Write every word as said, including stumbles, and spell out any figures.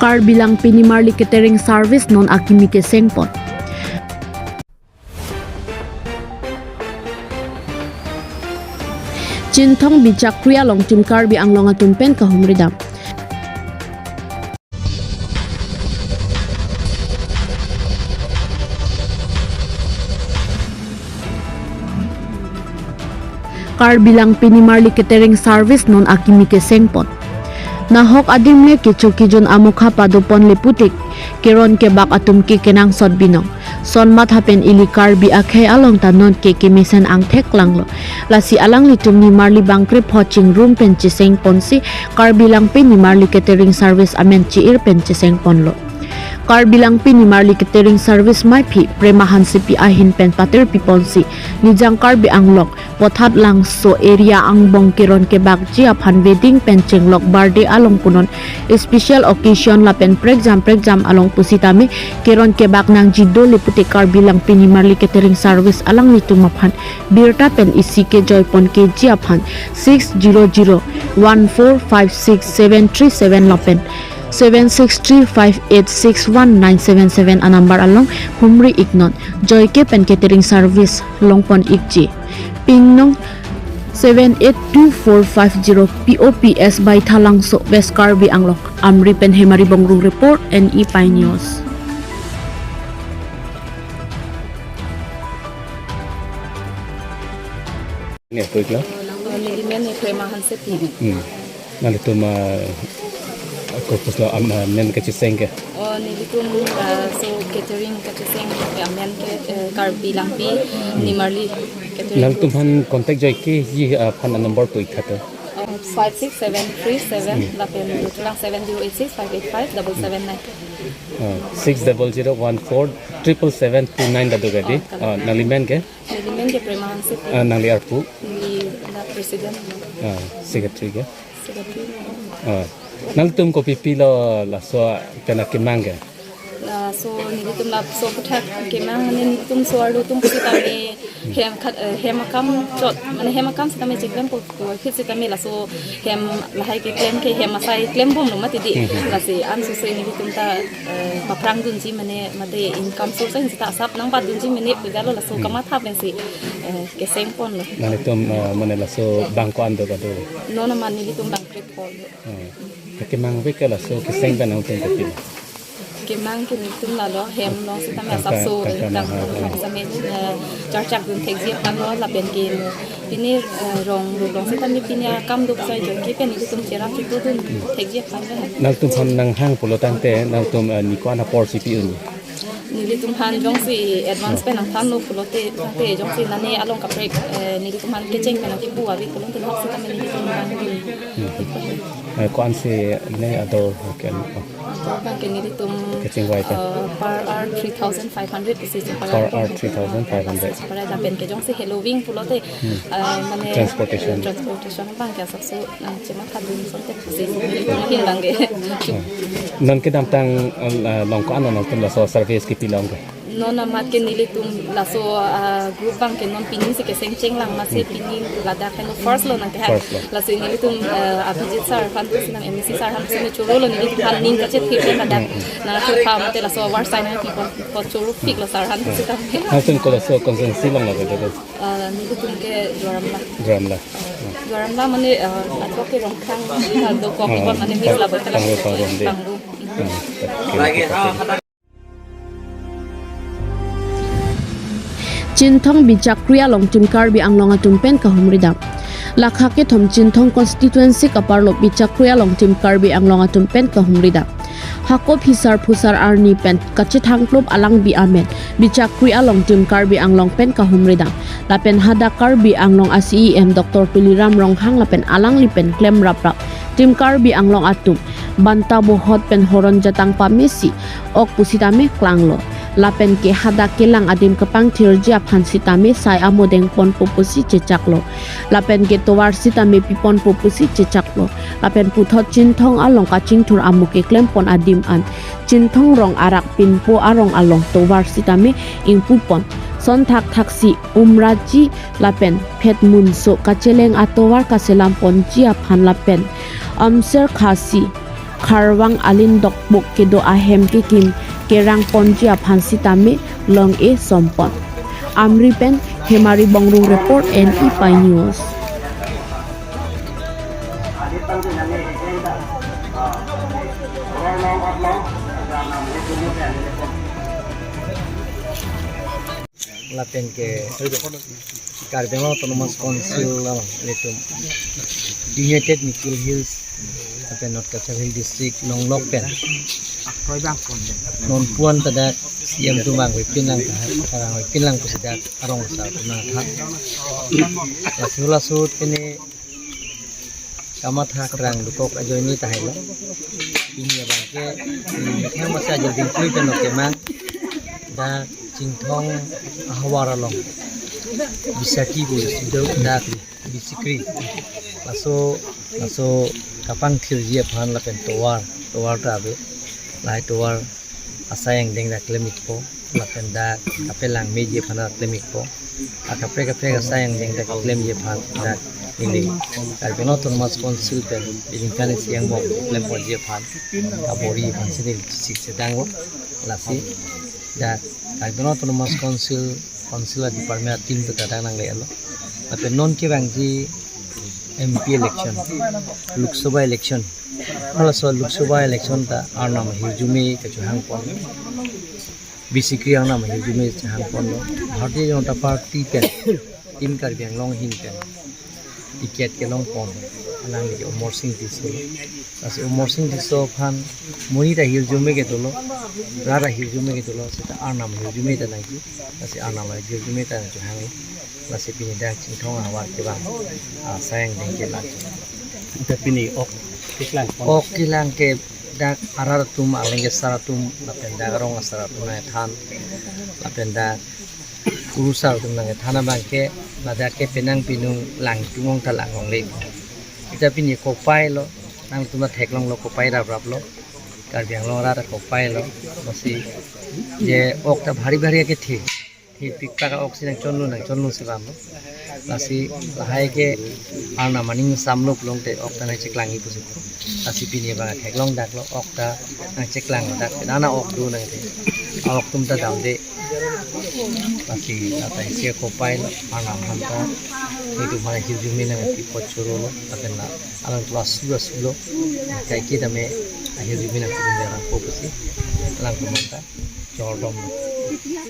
Karbi Langpi Nimarli Catering Service non akimi kesengpon. Chinthong Bichakri along Team Karbi Anglong atum pen kahumri dam. Karbi Langpi Nimarli Catering Service non akimi kesengpon. Nahok adim le kecho kejun amokha padopon le putik, keron kebak atum ke kenangsot binong. Sonmat hapen ili Karbi akhei along ta non ke kemesen angthek klanglo. Lasi alanglitum nimarli bangkre pho chingrum pen chesengponsi Karbi Langpi Nimarli Catering Service amen chi-ir pen chesengponlo. Karbi Langpi Nimarli Catering Service maiphi Prema Hansepi ahin pen patir piponsi Nijang Karbi Anglong Pothat Langso area angbong keron kebakji aphan wedding pen chenglok birthday along punon special occasion lapen prekjam prekjam along pusitame keron kebak nangji do le putik Karbi Langpi Nimarli Catering Service alanglitum aphan birta pen isi kejoi pon keji aphan six zero zero one four five six seven three seven lapen seven six three five eight six one nine seven seven anumber along humri iknon joike pen catering service longpon ikji. Pin nong seven eight two four five zero, P O P S Baithalangso, West Karbi Anglong. Amri pen Hemari Bongrung report, N E Pi News. Ne, tuiklo? Nelimen ne Prema Hansepi. Hmm. Nanglitum, ah, kopulo am, ah, men kacheseng ke? Oh, nelitum, ah, so catering kacheseng ke amen ke, eh, Karbi Langpi, Nimarli catering. Nanglitum aphan contact joike ji, ah, aphan number pu ik tha to. Oh, five six seven three seven, lapen tulang seven zero eight six five eight five double seven nine. Ah, six double zero one four triple seven two nine ta do kadi. Oh, kalau. Ah, nanglimen ke? Nelimen ke Prema Hansepi. Ah, nangli arpu? Neli la president. Ah, secretary ke? Secretary. Ah. Nanglitum kopi pilo laso pen akemang ke? Laso nelitum laso aputhak kemang, nelitum so-arlo atum pusitame hem khat, eh, hem akam chot, mane hem akam sitame cheklempo, to phit sitame laso hem lahai keklem ke hem asai klembomlo mati di. Hmm. Lasi ansose nelitum ta, eh, paphrang dunji mane mate income source ahin sita asap nangpadunji mane pejalo laso kamatha pensi, eh, kesengponlo. Nanglitum, eh, mane laso bang ko-an do kado? Non amat nelitum bangkre pho do. Hmm. Kemang vek ke laso keseng pen nangtum kopi? Kemang ke nelitum lalo hem along sitame asapso tangka, tangka, tang, ha, ha, sitame, eh, charchak dun thekji aphanlo lapen ke pini, eh, rong rong sitame pini akam duk sai joike pen nelitum cherap chitudun thekji aphan. Nanglitum aphan nanghang pulo tangte nanglitum, eh, ni ko-an apor si pi un? Nelitum aphan jongsi advance pen nangthanlo pulote tangte jongsi nane along kaprek, eh, nelitum aphan kecheng pen nangkipu ave pulote nahok sitame nelitum aphan. Hmm. Eh, ko-ansi ne ador ke? Ador abang ke nelitum, kecheng vai ta? Eh, per hour three thousand five hundred isi chepala. Per hour three thousand five hundred. Chepala lapen ke jongsi hailoving pulote, hmm, eh, mane transportation. Transportation abang ke asapso, eh, chematha dun asonte pusi nelitum ahin lang ke. Hmm. Non kedamtang, eh, along ko-an nangtum laso service kipi long ke? Non amat ke nelitum laso, ah, group abang ke non pini si keseng chenglang amatsi pini ladak heno first lo nangkehang. First lo. Laso nelitum, eh, Abhijit sir aphan tu sinam M A C sir aphan tu sinam choro lo nelitum aphan ning kachethe ladak. Hmm, hmm. Nangkepha mate laso award asai nangpi pon, pon choro pik lo sir aphan tu sitame. Nanglitum ko laso constituency along lo ke? Eh, nelitum ke Duar Amla. Duar Amla. Duar Amla mane, eh, atok ke Rongkhang, eh, dokok, ah, pon mane mix la boy Pangrum, Pangrum, dei. Pangrum. Hmm. Chinthong Bichakri along Team Karbi Anglong atum pen kahumri dam. Lakha kethom Chinthong constituency kaparlo Bichakri along Team Karbi Anglong atum pen kahumri dam. Hako phisar phusar arni pen kachethangklop alangbi amen Bichakri along Team Karbi Anglong pen kahumri dam. Lapen hadak Karbi Anglong a C E M Doctor Tuliram Ronghang lapen alangli pen klem raprap Team Karbi Anglong atum Banta Bohot pen Horon Jatang pamesi ok pusitame klanglo. Lapen ke hadak kelang adim kepangthirji aphan sitame sai amodeng ponpo pusi chechaklo. Lapen ke tovar sitame piponpo pusi chechaklo. Lapen puthot Chinthong along kachingthur amo keklem pon adim an Chinthong rong arak pinpo arong along tovar sitame ingpu pon. Son thakthak si Umraji lapen Phetmunso kacheleng atovar kaselam ponji aphan lapen Amser Khasi Kharvang alin dokpuk kedo ahem kekim kerang ponji aphan sitame long-e sompon. Amri pen Hemari Bongrung report, N E Pi News. Lapen ke Karbi Anglong Autonomous Council along itum United Mikir Hills lapen North Cachar Hill District longlok pen non puan ta dak C M atum vangve pinlang ta, vangve pinlang pusi dak arong asar atum nangthan. Laso laso pini kamatha krang dokok ajoine tahai lo. Pini abang ke, hmm, methang masa ajo dingpui pen oke mang. Dak Chinthong ahavar along Bisaki pu sido dak Bisikri. Laso, laso kapangthirji aphan lapen tovar, tovar ta ave. Lahai tovar asai angdeng dak klem-ikpo, lapen dak kapelang meji aphan dak klem-ikpo. Akaprek kaprek asai angdeng dak klemji aphan dak neli Karbi Anglong Autonomous Council pen iningkan isi angbong klemponji aphan kabor-i aphan si neli sikse danglo. Lasi dak Karbi Anglong Autonomous Council, Council a-department a-team ta dak nangle-etlo. Lapen non kevangji M P election, Lok Sabha election, halaso Lok Sabha election ta Arnam ahirjume kachehangpon, Bisikri Arnam ahirjume chehangponlo. Bharatiya Janata Party pen, Team Karbi Anglong ahin pen ticket kelongpon, alangli ke Amarsing Tisso. Lasi Amarsing Tisso aphan monit ahirjume kedolo, rat ahirjume kedolo, seta Arnam ahirjume ta nangji. Lasi Arnam ahirjume ta nangji hang. Lasi pini dak Chinthong ahavar kevang asai angdeng kelang. Ita pini ok keklangpon. Ok kelang ke dak arat atum, aleng asar atum, lapen dak arong asar atum nangthan, lapen dak kurusar atum nangthan abang ke, ladak ke penang pinung lang tungong ta lang longle. Ita pini kopai lo, nangtum ta theklonglo, kopai rapraplo. Karbi Anglong arat kopai lo, lasi je ok ta bhari bhari akethe. Thepik pak a-ok si nangchonlo, nangchonlo si vamlo. Lasi lahai ke Arnam aning samlo pulote ok ta nangcheklangji pusi. Lasi pini abang theklong daklo, ok ta nangcheklang dak. Nana ok do nangthe. A-ok atum ta damde. Lasi lata isi kopai lo, Arnam aphan ta. Itum aphan ahirjume nangpi apot chorolo. Lapen la alangtum asu asu lo. Kaike tame ahirjume nangpi arang ko pusi. Alangtum aphan ta chordom lo.